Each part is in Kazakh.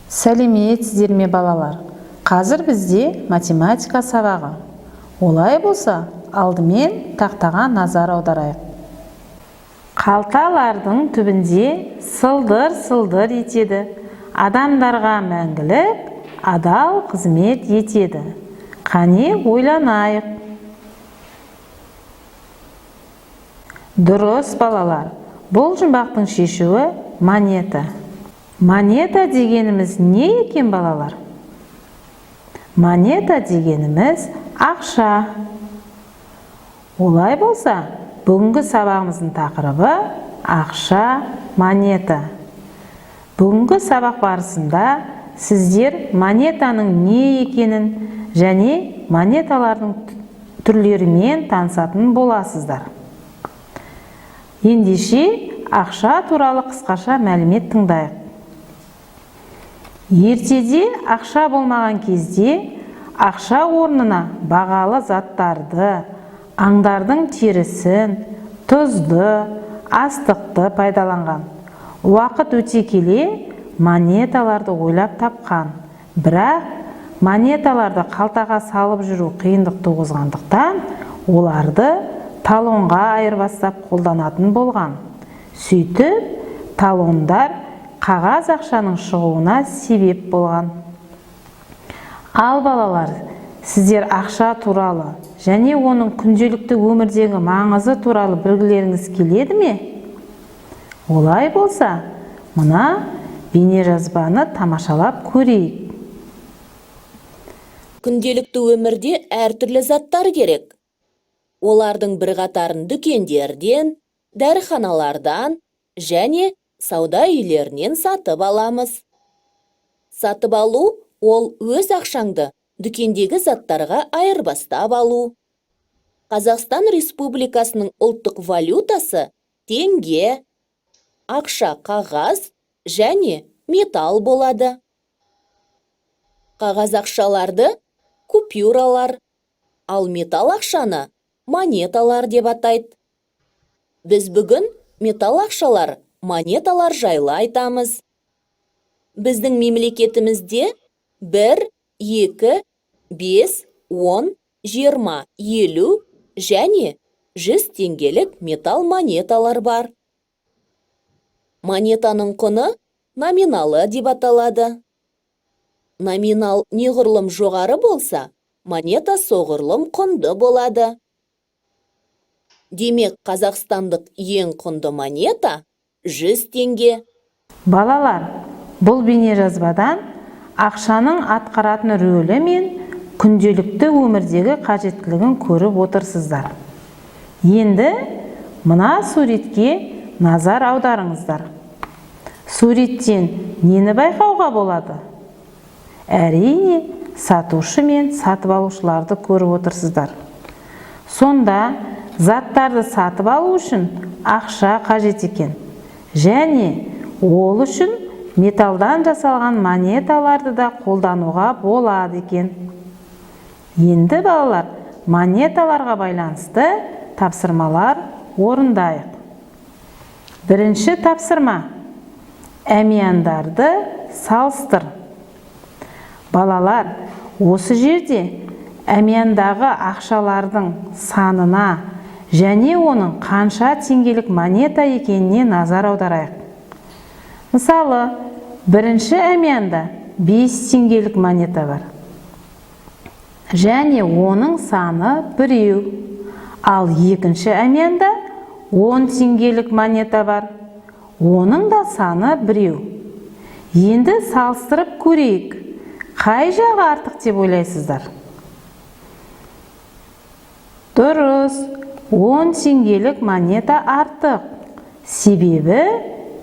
Сәлеметсіздер ме, балалар! Қазір бізде математика сабағы. Олай болса, алдымен тақтаға назар аударайық. Қалталардың түбінде сылдыр-сылдыр етеді, адамдарға мәңгілік адал қызмет етеді. Қане, ойланайық. Дұрыс, балалар, бұл жұмбақтың шешуі монета. Монета дегеніміз не екен, балалар? Монета дегеніміз ақша. Олай болса, бүгінгі сабағымыздың тақырыбы ақша, монета. Бүгінгі сабақ барысында сіздер монетаның не екенін және монеталардың түрлерімен танысатын боласыздар. Ендеше, ақша туралы қысқаша мәлімет тыңдайық. Ертеде ақша болмаған кезде ақша орнына бағалы заттарды, аңдардың терісін, тұзды, астықты пайдаланған. Уақыт өте келе монеталарды ойлап тапқан. Бірақ монеталарды қалтаға салып жүру қиындық туғызғандықтан, оларды талонға айырбастап қолданатын болған. Сөйтіп, талондар қағаз ақшаның шығуына себеп болған. Ал балалар, сіздер ақша туралы және оның күнделікті өмірдегі маңызы туралы білгілеріңіз келеді ме? Олай болса, мына бейнежазбаны тамашалап көрейік. Күнделікті өмірде әртүрлі заттар керек. Олардың бірқатарын дүкендерден, дәріханалардан және сауда үйлерінен сатып аламыз. Сатып алу ол өз ақшаңды дүкендегі заттарға айырбастап алу. Қазақстан Республикасының ұлттық валютасы теңге. Ақша қағаз және металл болады. Қағаз ақшаларды купюралар, ал металл ақшаны монеталар деп атайды. Біз бүгін металл ақшалар, монеталар жайлы айтамыз. Біздің мемлекетімізде 1, 2, 5, 10, 20, 50 және 100 теңгелік металл монеталар бар. Монетаның құны номиналы деп аталады. Номинал неғұрлым жоғары болса, монета соғұрлым құнды болады. Демек, қазақстандық ең құнды монета 100 теңге. Балалар, бұл бейнежазбадан ақшаның атқаратын рөлі мен күнделікті өмірдегі қажеттілігін көріп отырсыздар. Енді мына суретке назар аударыңыздар. Суреттен нені байқауға болады? Әрине, сатушы мен сатып алушыларды көріп отырсыздар. Сонда заттарды сатып алу үшін ақша қажет екен. Және ол үшін металдан жасалған монеталарды да қолдануға болады екен. Енді, балалар, монеталарға байланысты тапсырмалар орындайық. Бірінші тапсырма. Әмияндарды салыстыр. Балалар, осы жерде әмияндағы ақшалардың санына және оның қанша теңгелік монета екеніне назар аударайық. Мысалы, бірінші әмиянда 5 теңгелік монета бар. Және оның саны біреу. Ал екінші әмиянда 10 теңгелік монета бар. Оның да саны біреу. Енді салыстырып көрейік. Қай жағы артық деп ойлайсыздар? Дұрыс, 10 теңгелік монета артық. Себебі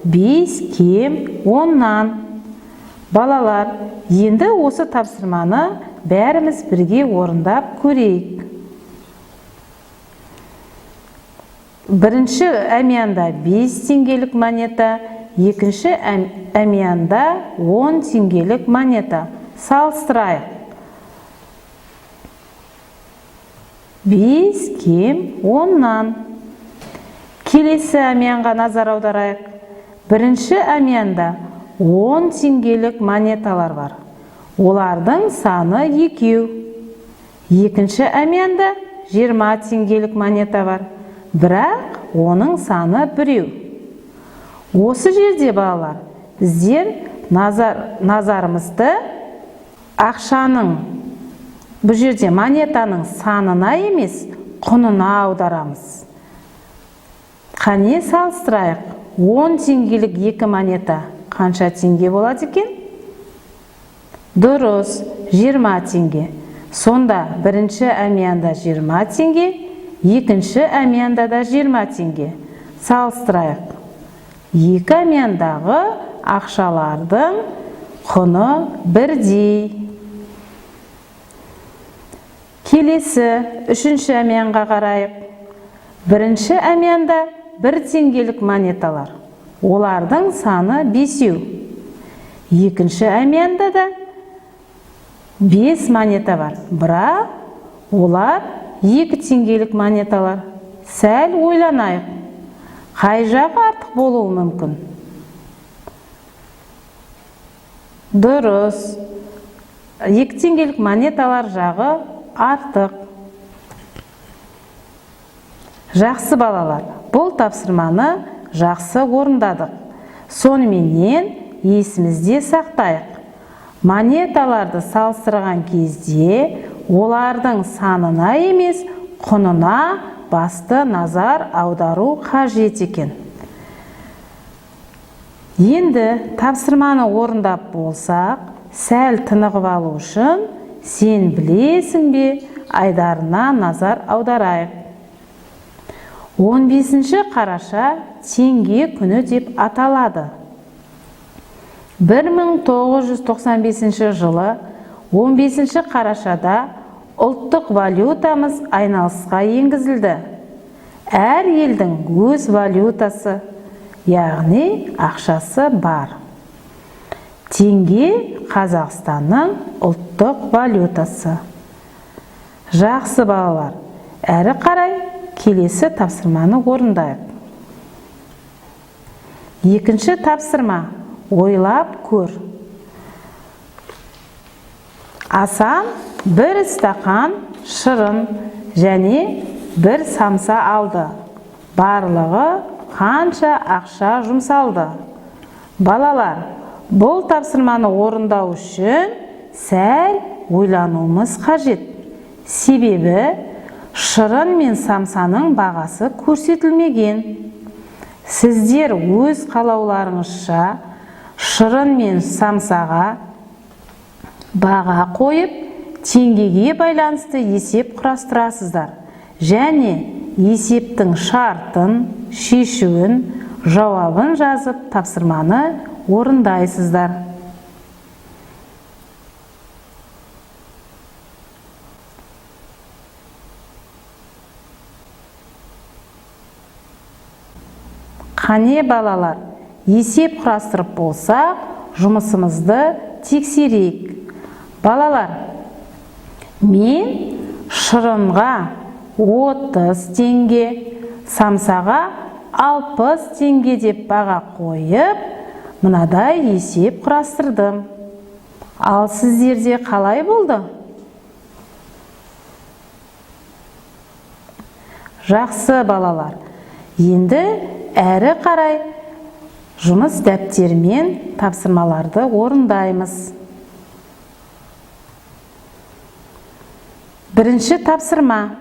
5 кем 10-нан. Балалар, енді осы тапсырманы бәріміз бірге орындап көрейік. Бірінші әмиянда 5 теңгелік монета, екінші әмиянда 10 теңгелік монета. Салыстырайық. 5 кем 10-нан. Келесі әмиянға назар аударайық. Бірінші әмиянда 10 теңгелік монеталар бар. Олардың саны екеу. Екінші әмиянда 20 теңгелік монета бар, бірақ оның саны біреу. Осы жерде, балалар, біздер назарымызды ақшаның, бұл жерде монетаның санына емес, құнына аударамыз. Қане, салыстырайық. 10 теңгелік екі монета қанша теңге болады екен? Дұрыс, 20 теңге. Сонда бірінші әмиянда 20 теңге, екінші әмиянда да 20 теңге. Салыстырайық. Екі әмияндағы ақшалардың құны бірдей. Келесі үшінші әмиянға қарайық. Бірінші әмиянда 1 теңгелік монеталар. Олардың саны бесеу. Екінші әмиянда да 5 монета бар, бірақ олар 2 теңгелік монеталар. Сәл ойланайық. Қай жағы артық болуы мүмкін? Дұрыс. 2 теңгелік монеталар жағы артық. Жақсы, балалар, бұл тапсырманы жақсы орындадық. Соныменен есімізде сақтайық. Монеталарды салыстырған кезде олардың санына емес, құнына басты назар аудару қажет екен. Енді тапсырманы орындап болсақ, сәл тынығып алу үшін сен білесің бе айдарына назар аударайық. 15 қараша теңге күні деп аталады. 1995 жылы 15 қарашада ұлттық валютамыз айналысқа енгізілді. Әр елдің өз валютасы, яғни ақшасы бар. Теңге Қазақстанның ұлттық валютасы. Жақсы, балалар, әрі қарай келесі тапсырманы орындайық. Екінші тапсырма. Ойлап көр. Асан бір стақан шырын және бір самса алды. Барлығы қанша ақша жұмсалды? Балалар, бұл тапсырманы орындау үшін сәл ойлануымыз қажет. Себебі шырын мен самсаның бағасы көрсетілмеген. Сіздер өз қалауларыңызша шырын мен самсаға баға қойып, теңгеге байланысты есеп құрастырасыздар. Және есептің шартын, шешуін, жауабын жазып тапсырманы орындайсыздар. Қане, балалар, есеп құрастырып болсақ, жұмысымызды тексерейік. Балалар, мен шырынға 30 теңге, самсаға 60 теңге деп баға қойып, мынадай есеп құрастырдым. Ал сіздерде қалай болды? Жақсы, балалар. Енді әрі қарай жұмыс дәптерімен тапсырмаларды орындаймыз. Бірінші тапсырма.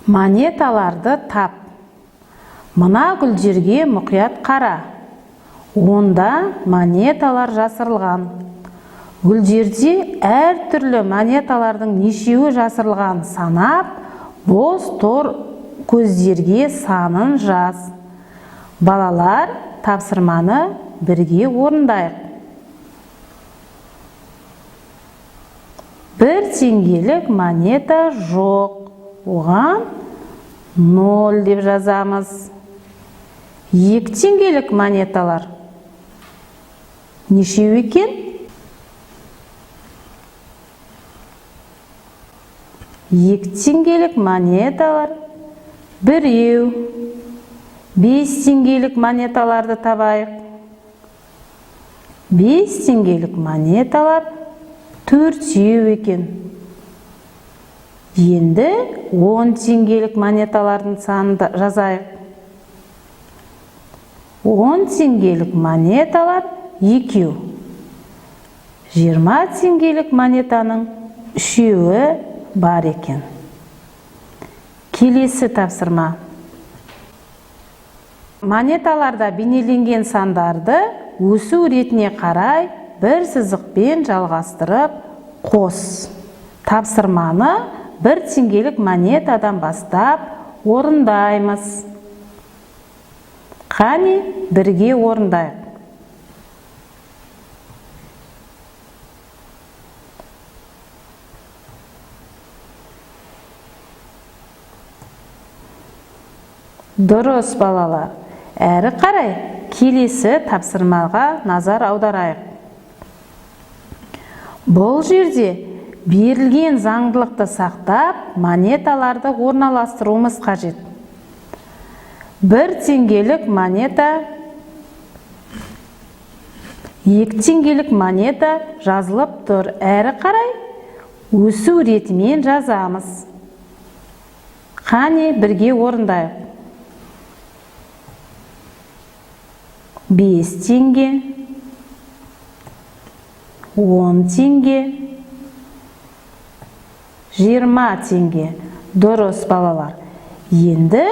Монеталарды тап. Мына гүлдерге мұқият қара. Онда монеталар жасырылған. Гүлдерде әртүрлі монеталардың нешеуі жасырылған санап, бос тор көздерге санын жаз. Балалар, тапсырманы бірге орындайық. 1 теңгелік монета жоқ. Оған 0 деп жазамыз. 2 теңгелік монеталар нешеу екен? 2 теңгелік монеталар біреу. 5 теңгелік монеталарды табайық. 5 теңгелік монеталар төртеу екен. Енді 10 теңгелік монеталардың санын жазайық. 10 теңгелік монеталар екеу. 20 теңгелік монетаның үшеуі бар екен. Келесі тапсырма. Монеталарда бейнеленген сандарды өсу ретіне қарай бір сызықпен жалғастырып қос. Тапсырманы бір теңгелік монетадан бастап орындаймыз. Қане, бірге орындайық. Дұрыс, балалар. Әрі қарай келесі тапсырмаға назар аударайық. Бұл жерде берілген заңдылықты сақтап, монеталарды орналастыруымыз қажет. 1 теңгелік монета, 2 теңгелік монета жазылып тұр. Әрі қарай өсу ретімен жазамыз. Қане, бірге орындайық. 5 теңге, 10 теңге, 20 теңге. Дұрыс, балалар. Енді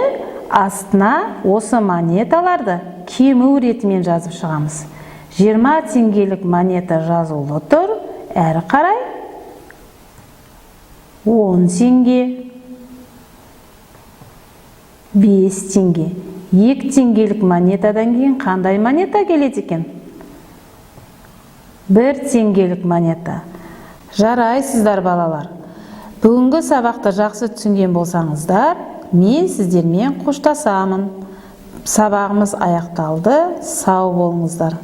астына осы монеталарды кему ретімен жазып шығамыз. 20 теңгелік монета жазулы тұр. Әрі қарай 10 теңге, 5 теңге. 2 теңгелік монетадан кейін қандай монета келеді екен? 1 теңгелік монета. Жарайсыздар, балалар. Бүгінгі сабақты жақсы түсінген болсаңыздар, мен сіздермен қоштасамын. Сабағымыз аяқталды. Сау болыңыздар.